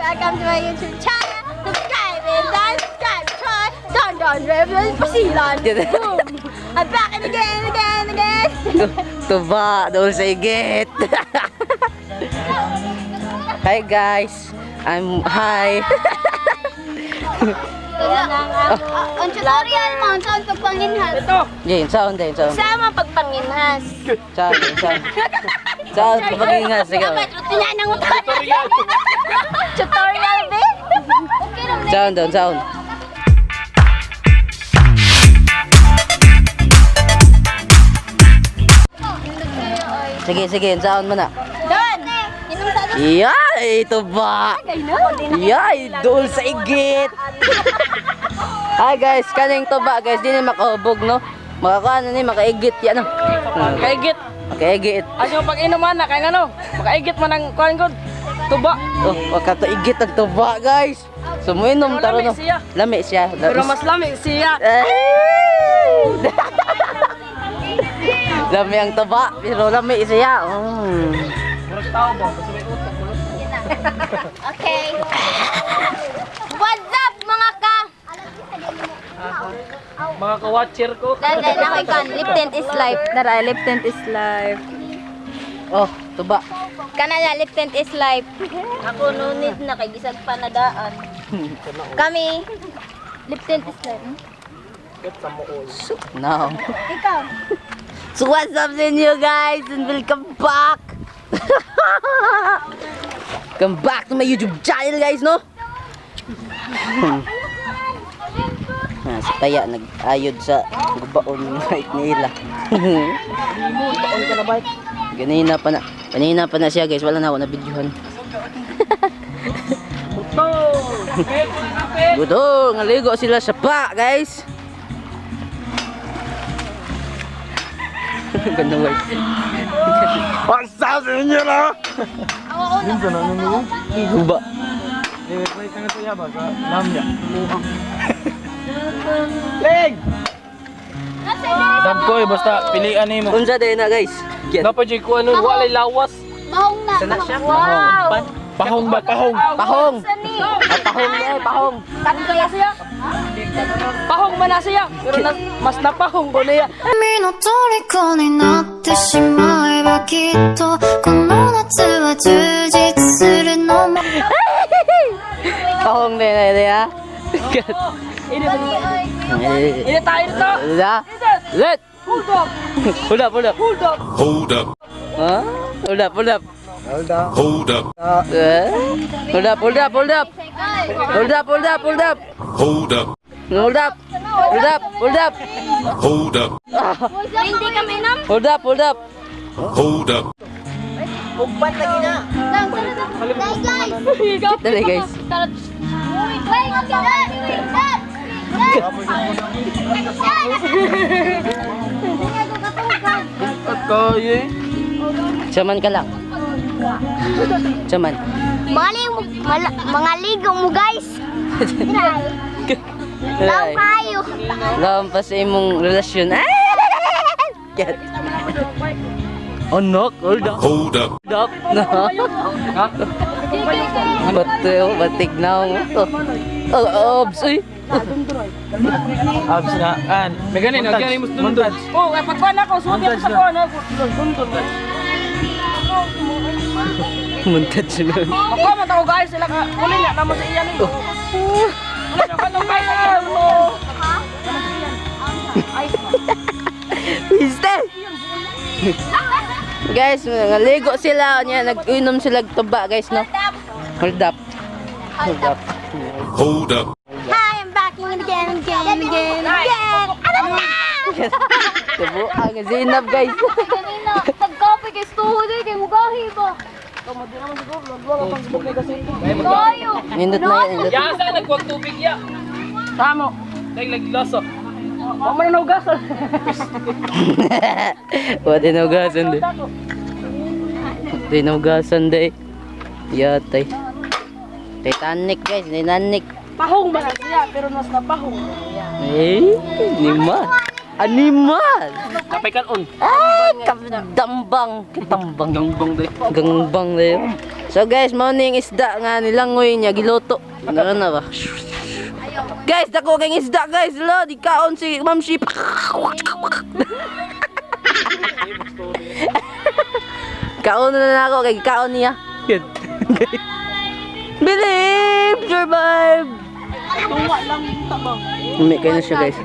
Welcome to my YouTube channel. Subscribe and subscribe. Try. Don Don Reverend Pasilan. Boom. I'm back and again, again, again. Tuba, doon sa igit. Hi guys. I'm hi. Ang tutorial mo, saan pagpanginhas? Ito. Jane, sound din, sound. Sama pagpanginhas. Sound, sound. Sound, pag-ingas, sige. Dapat, rutina ng tutorial. Tutorial, babe. Okay lang. Sound doon, sound. Sige, sige, sound mo na. Don! Inom sa Yay, tuba. Yay, doon sa igit. Hi guys, kaning tuba guys, di ni makahubog no. Makakuha na ni makaigit yan no. Kaigit. Makaigit. Aso pag inuman na kay ngano? Makaigit man ang kuan gud. Tuba. Oh, wag ka to igit ang tuba guys. Sumuinom Pero taro lami no. siya. Lami siya. Pero mas lami siya. Eh! Lami ang tuba, pero lami siya. Murag tao ba? Basta may utak kulot. Okay. What's up, mga ka? Mga ka-watcher ko. Dahil dahil ako ikan. Lip tint is life. Dara, lip tint is life. Oh, tuba. Kanala, lip tint is life. Ako no need na kay gisag panadaan. Kami, lip tint is life. No. Ikaw. So what's up sa inyo guys and welcome back. Welcome back to my YouTube channel guys, no? Ah, si Taya nag-ayod sa gubaon ng bike nila. Taon ka na bike. Ganina pa na. Kanina pa na siya guys, wala na ako na videohan. Gudo, ngaligo sila sa pa guys. Ganda guys. What's up sa inyo no? Guba. Wait, ka na to ba sa lamya. Leg! Dagko eh, basta pilian nimo. Unsa day na guys? Get. Dapat jud ko ano, walay lawas. Mahong na. Sana siya. Wow. Pahong ba pahong? Pahong. Sani. Ah, pahong na eh, pahong. Kaya siya. Pahong man na siya. Pero na, mas napahong ko niya. 君の虜になってしまえばきっとこの夏は充実するのも Pahong day na day ha. Get. Ini ini tayo nito. Da. Let. Hold up. Hold up, hold up. Hold up. Hold up. Huh? Hold up, hold up. Hold up. Hold up. Eh? Hold up, hold up, hold up. Hold up, hold up, hold up. Hold up. Hold up. Hold up, hold up. Hold up. Hindi kami nam. Hold up, hold up. Hold up. Guys. Dali guys. Wait, wait, wait. At kayo eh. Saman ka lang. Saman. Mga ligo mo guys. Law kayo. Lampas sa imong relasyon. Ah! Get. Oh no, hold up. Hold up. Hold up. No. Ba't batig na ako. Oh, obs, uy. Abs na an. May ganin, gani mo dundun. Oh, kay pagkuan ako, suot ako sa kuan. Dundun. Muntad sila. Ako man ako guys sila ka. Uli na namo sa iya ni. Uli na kanong guys. Mister! Guys, naligo sila. Niya, nag-inom sila og tuba, guys, no? Hold up. Hold up. Hold up. Hi, I'm back again, again, again, again. Ano na? Tubo ang zinab, guys. Kanina, pag-copy kay tuhod eh, kay mugahi ba? Kayo. Nindot na yan, nindot. Yasa nagwag tubig ya. Tamo. Dag laglaso. Wa man na hugasan. Wa din hugasan, di. Di naugasan, di. Yatay. Titanic, guys. Titanic. Pahong man na siya, pero mas napahong ko niya. Eh, animal. Animal! Kapay kanon. Ay, dambang. Tambang. Gangbang day. Gangbang na yun. So guys, mao ni ang isda nga nilangoy niya giluto. Ano na ba? Guys, dako kay isda guys. Lo, di kaon si Ma'am Shi. Kaon na na ako kay kaon niya. Good. Believe, survive. Tuwa lang yung taba. Umi kayo na siya guys.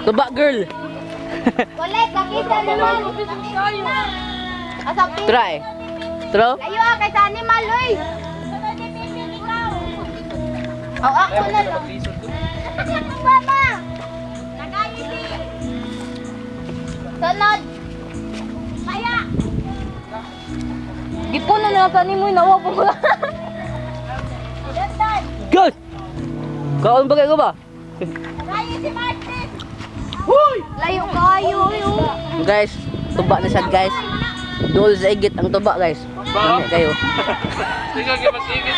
Tuba girl. Wala, kakita naman. Asapin. Try. Throw. Ayo ah, kay sa animal, oy. Oh, ako na lang. Mama! Sunod! Kaya! Gipuno na sa nimo nawa po ko. Good. Kaon ba kayo ba? Kayo si Martin! Layo kayo. Guys, tuba na siya guys. Dool sa igit ang tuba guys. Umi kayo. Sige, mag-igit.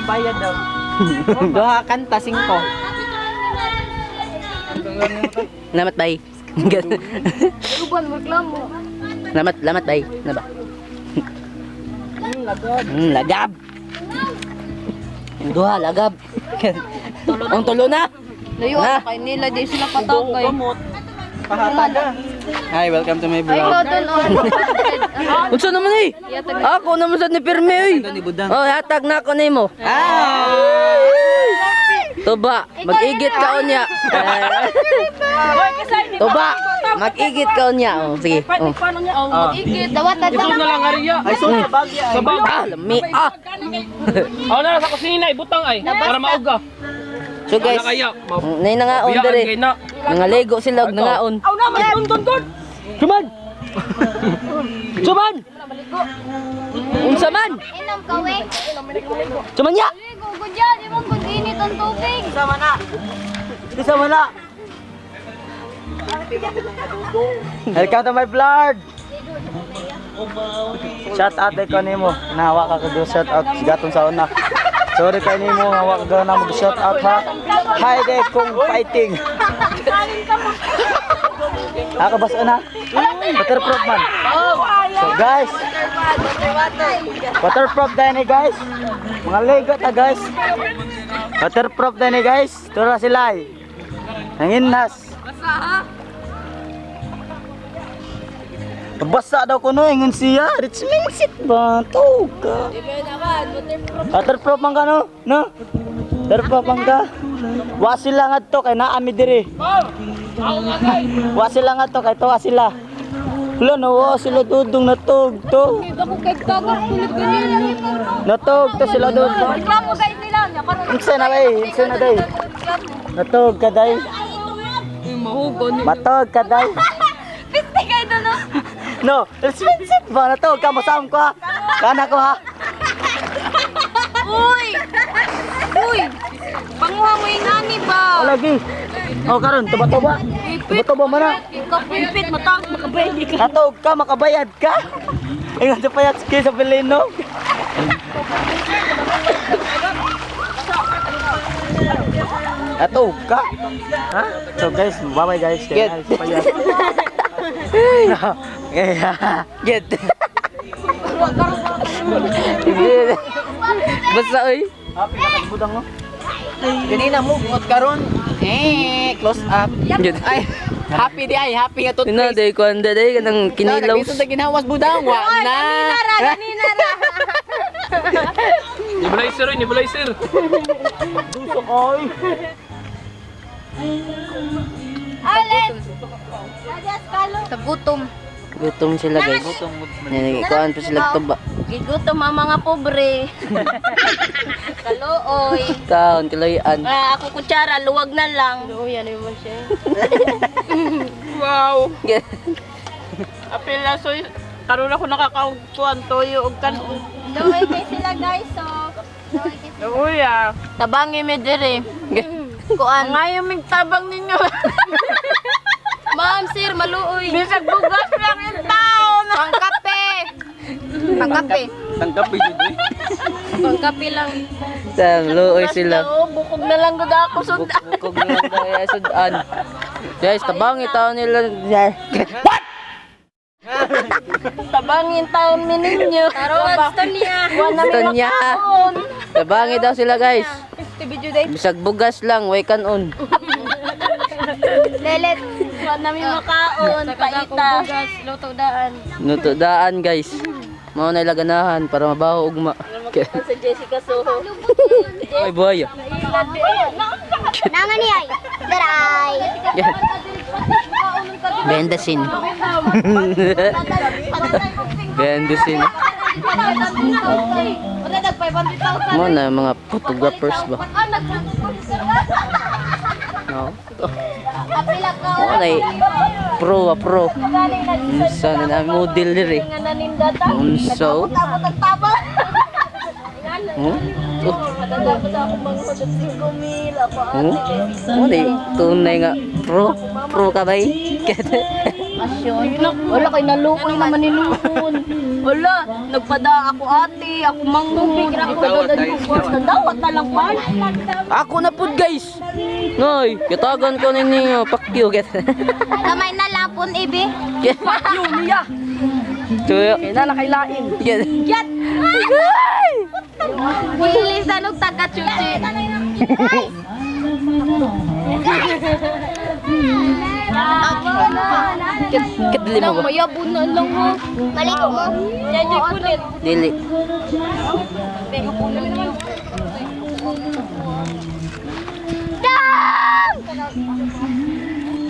Bayad daw. Duha kanta, singko. Lamat bay. Uban reklamo. Lamat, lamat bay. Na ba? Lagab. Lagab. Ang duha, lagab. Ang tulo na. Layo Na. kay nila di sila patagay. Pahataga. Hi, welcome to my Ay, vlog. ko dun oh. Unsa naman eh? Ako naman sad ni Pirmi oy. Oh, hatag na ako nimo. Ah! Tuba, mag-igit ka unya. Tuba, mag-igit ka unya. Oh, sige. Oh. Paano niya? Oh, Mag-igit. Dawat na Ito na lang ariya. Ay, so, sa bagya. Sa bag. Ah, lami. Ah. Ako na sa kusina, ibutang ay. Para mauga. So guys, Wala kaya. nay nangaon Biyaan dere. kay na. Nangaligo sila og nangaon. Aw na, may dun dun. Suman. Suman. Unsa man? Inom ka we. Suman ya. Ligo ko dyan. Imong kung init ang tubig. Sama na. Sama na. Welcome to my vlog. Shout out kay kanimo. Nawa ka ko shout out gatong sa una. Sorry kay nimo nga wa ka na mo shout out ha. Hi day kung fighting. Ako basta na. Waterproof man. So guys, waterproof din eh guys. Mga lego ta guys. Waterproof din eh guys. Tura sila eh. Nanginas. Basa daw ko no, ingon siya. Rich minsit ba? Tawag ka. Waterproof man ka no? No? Waterproof man ka. Wa sila nga to kay naami diri. Wa sila nga to kay tuwa sila. Wala no, wa sila dudong natog to. Ako kay tagak tulad ganyan. Natog to sila dudong. Reklamo guys nila. Unsa na bay? Unsa na day? Natog ka day. Matog ka day. Piste kayo doon no. No, rich minsit ba? Natog ka masam ko ha. Kana ko ha. Uy! Uy! Panguha mo yung nani ba? Lagi. Oh karon tuba-tuba. Tuba-tuba man na. Kapipit, matang, makabayad ka. Natog ka, makabayad ka. Ingat sa payat kay sa Pilino. Natog ka. Ha? So guys, bye-bye guys. Get. Payat. Yeah. Get. Basta oy. Happy na budang no. Ganina mo, bungot karon. Eh, close up. Get. Ay, happy di ay, happy nga Ina toothpaste. day kuan day kanang kinilaw. Naglisod na ginawas budang, wa na. Ganina ra. Nebulizer, oy, nebulizer. Dusok oy. Alet! Sa gutom. Gutom sila guys. Yan, kuan pa sila tuba. Gigutom ang mga pobre. Kaluoy. Kaon kiloyan. Ah, ako kutsara, luwag na lang. Wow. Get. Apil na soy karon ako nakakaugtuan toyo og kanon. Luwag kay sila guys, so. Uy ah. Tabangi mi dire. Kuan. Ngayon mig tabang ninyo. Ma'am, sir, maluoy. Bisag bugas lang yung taon. Pangkape. Pangkape. Tanggap eh, jud eh. Pangkape lang. Sa luoy sila. Oh, bukog na lang gud ako sud. Bukog na lang kaya sudan. Guys, tabangi taon nila. What? Tabangin taon mi ninyo. Tarongan niya. Tonya. Tabangi daw sila guys. Bisag bugas lang, way kanon. Lelet. Wala namin makaon. Paita. Luto daan. Nuto daan guys. Mao na ilaganahan para mabaho ugma. Sa Jessica Soho. Ay buhay. Nangan niya ay. Daray. Bendasin. Bendasin. Mo na mga photographers ba? No. Mo na pro ah, pro. Unsa na na model diri. Unsa? Oh. Oh. Oh. Mo na tunay nga pro. Pro ka ba? Wala kay nalukoy naman ni Noon. Wala, nagpada ako ate, ako manghod, ako dadadugos, nadawat na lang man. Ako na pud guys. Noy, kitagan ko ninyo, pakyo get. Kamay na lapon, ibi. Yun niya. Tuyo. Kaya na nakailain. Get. Yat! Wilis na nung taga-chuchi. Ket dili mo ba? Mayabo na lang ho. Maliko mo. Yan yung kulit. Dili.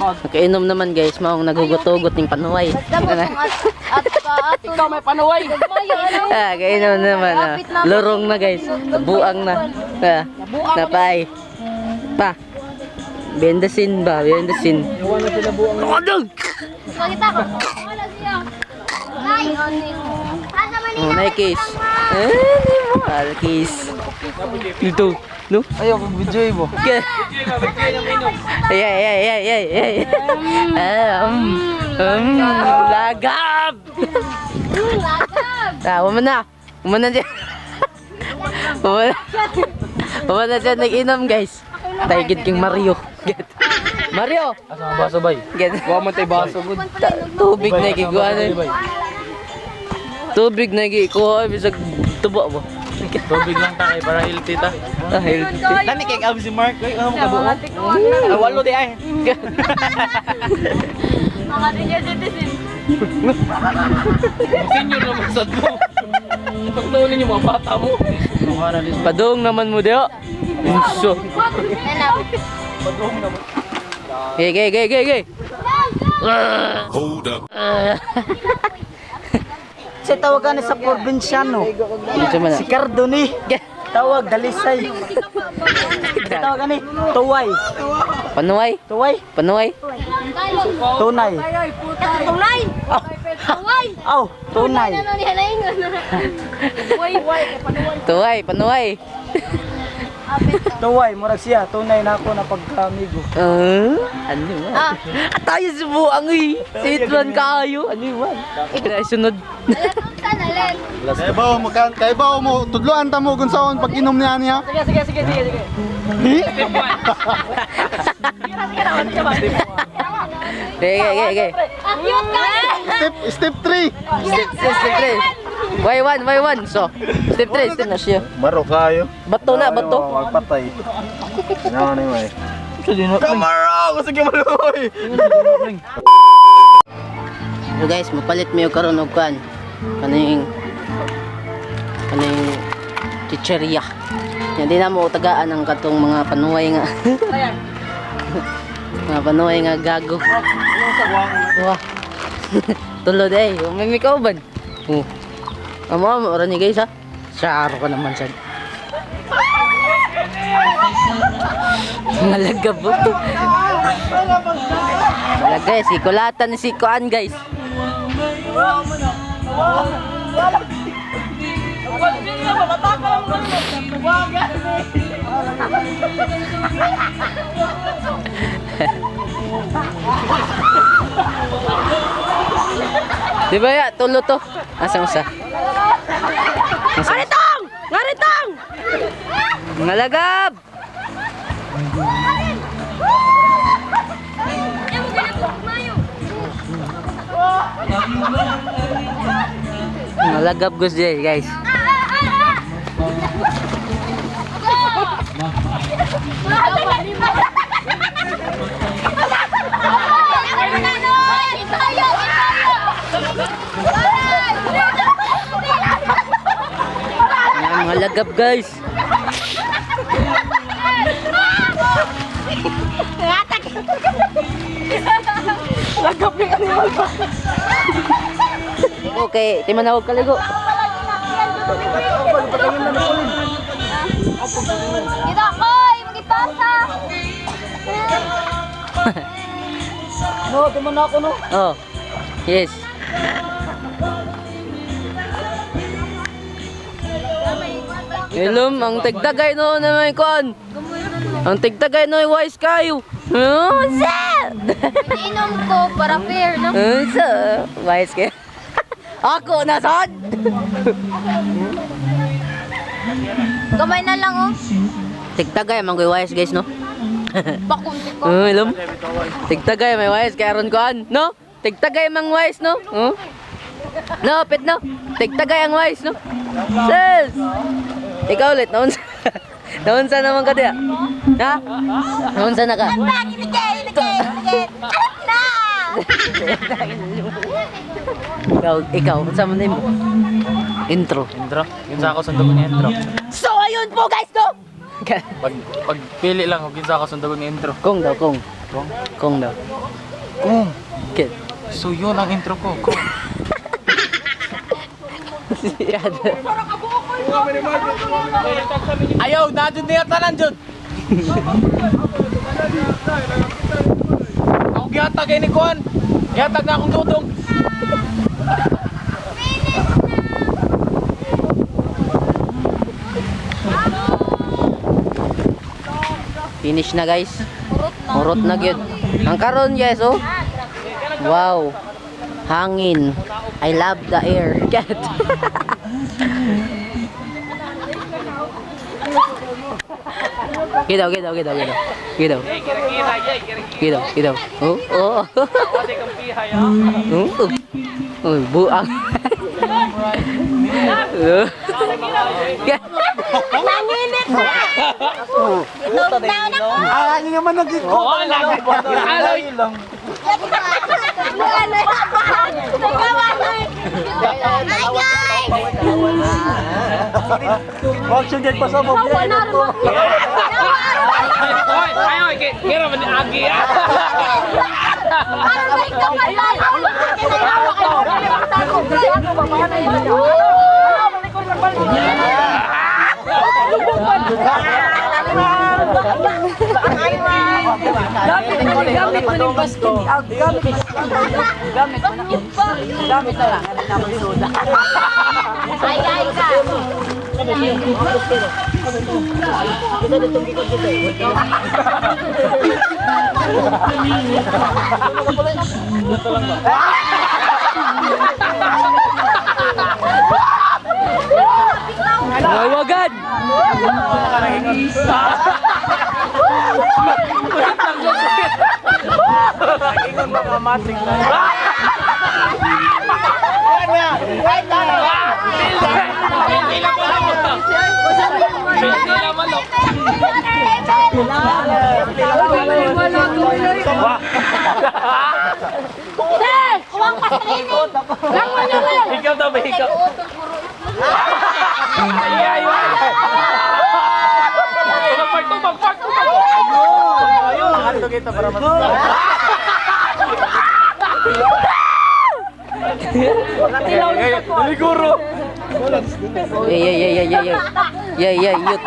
Nakainom naman guys, maong nagugot-ugot ning panuway. At Ikaw may panuway. Ah, kainom naman. Ah. Lurong na guys. Buang na. Ah, napay. Pa. Bendasin ba? Bendasin. Ano? Makita ko. Wala siya. Ay! Asa man Oh, na kiss. Eh, di mo. Al kiss. Dito. No? Ayaw, video mo. Ay, ay, ay, ay, ay, ay. Ah, lagab! Ah, wala na. Wala na dyan. Wala na. Wala na dyan nag-inom, guys. Taigid king Mario. Get. Mario! Asa ang baso bay? Get. Wa man tay baso gud. Tubig na giguan. Tubig na gikuha bisag tubo mo. Tubig lang ta kay para healthy ta. Ah, healthy. Lami kay ab si Mark oy, ano mo kabuo? Ah, walo di ay. Mga senior citizen. Senior naman sad mo. Pagtuon ninyo mga bata mo. Padung naman mo diyo. Unso. Gay, gay, gay, gay, gay. Hold up. Sa tawagan ni sa probinsyano. Unso man na? Si Cardo ni. Tawag dalisay. Sa tawagan ni Tuway. Panuay? Tuway? Panuay? Tunay. Tunay! Tunay! Aw, tunay. Ano niya na yun? Tuway, panuay. Tuway, murag siya. Tunay na ako na pagkaamigo. Ah, ano man? Ah, tayo subuang eh. Sweet one kaayo. Ano man? Kaya sunod. Kay ba mo kan kay ba mo tudloan ta mo kung saon pag inom niya niya. Sige, sige, sige, sige, sige. Okay, okay, okay. Ang cute ka! Step step 3. Step, step, step 3. Y1, Y1. So, step 3, step na siya. Maro kayo. Bato na, bato. Magpatay. Ano ni may. Kamara, gusto gyud maluoy. So guys, mapalit mi og karon og kan. Kaning kaning chicheria. Yan di na mo tagaan ang katong mga panuway nga. Mga panuway nga gago. Wah. Tulod eh, umimi ka uban. Oh. Amo amo ora ni guys ha. Saro ka naman sad. Nalagab mo. Wala guys, ikulatan ni si Kuan guys. Di ba ya? Tulo to. Asa mo sa? Ngaritong! Ngaritong! Ngalagab! Malagap gusto guys. Yan, mga lagap guys. Lagap yung animal ba? Okay, di man ako kaligo. Dito ako, magipasa. No, di man ako no. Oh. Yes. Ilom, ang tigtagay no naman kon. Ang tigtagay no wise kayo. Oh, sa. Inom ko para fair, no? Unsa? Wise kayo. Ako na sad. Gamay na lang, oh. Tigtagay man koy wise guys no. Pakunti ko. Oh, ilom. Tigtagay may wise kay aron kuan, no? Tigtagay mang wise no? Oh. No, pit no. Tigtagay ang wise no. Sis. Ikaw ulit naunsa. Naunsa naman ka diya? Ha? Naunsa na ka? Back in the game, the game, the game. Anak na! Ikaw, unsa man nimo? Intro. Intro? Yun sa ako sundugon ng intro. So ayun po guys no. Pag pagpili lang kung kinsa ako sundugon ng intro. Kong daw, kong. Kong? Kong daw. Kong. Kid. So yun ang intro ko. Kong. Ayaw, na jud niya tanan jud. Ako gihatag ini kuan. Gihatag na akong dudong. Finish na guys. Murot na gyud. Ang karon guys oh. Wow. Hangin. I love the air. Get. Gidaw, gidaw, gidaw, gidaw. Gidaw. Gidaw, gidaw. Oh, oh. Oh. Oh, buang. Nanginit na! Itong taon ako! Ah, ano naman naging ko? Aloy. Hi guys! Wag siya din pa sa mobile. Oy, ayo kira man agi ah. Ano ba ikaw pala? Gamit mo ng basket. Gamit. Gamit mo na. Gamit na lang. Soda. Ay, ay ka! Nawagan. Pili lang manok. Sir! Kuwang pa training! Ikaw daw ba ikaw? Ay ay ay. Tubag tubag tubag tubag. Ayun, ato kita para mas. Liguro. Yay, yay, yay, yay, yay, yay. Yay, yay, yut.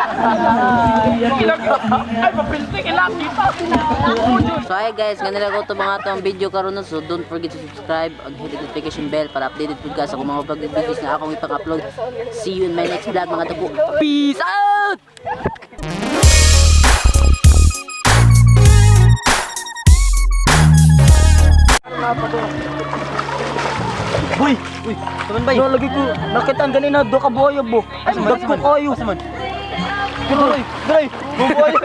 Ay, mapilti ilang kita. So hi guys, ganila ko ito mga itong video karon no. So don't forget to subscribe and hit the notification bell para updated pud ka sa akong mga vlog videos na akong ipang-upload. See you in my next vlog mga tuko. Peace out! Uy! Uy, taman bay. No, lagi ko nakita ang ganina do ka buhayo bo. Dagko kayo. Dray, dray, buhayo.